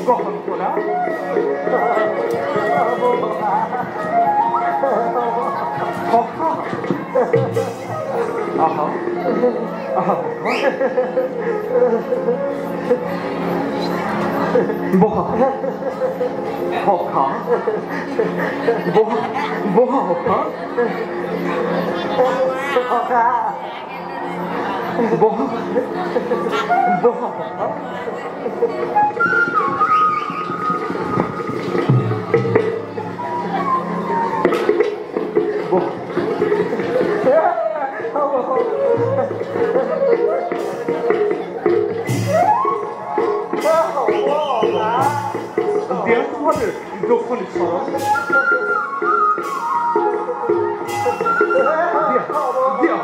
গ্রহণ করা আহা আহা বহা সখা বহা বহা সখা সখা বহা বহা সখা। দুখন চৰণ দিয়া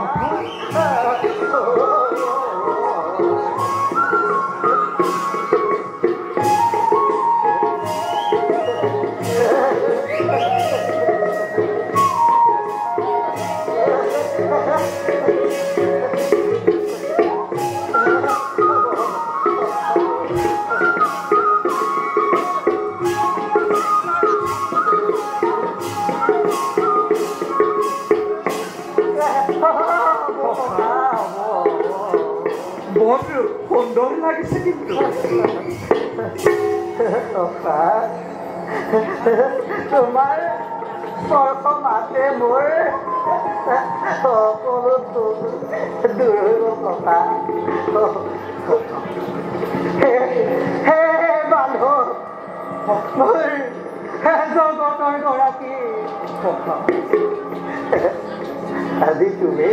বৰ সুন্দৰ লাগিছে কিন্তু। তোমাৰ স্পৰ্শ মাতে মোৰ সকলো দুখ দূৰ হৈ গ'ল ককা। হে বান্ধৱ, মোৰ জগতৰ গৰাকী, আজি তুমি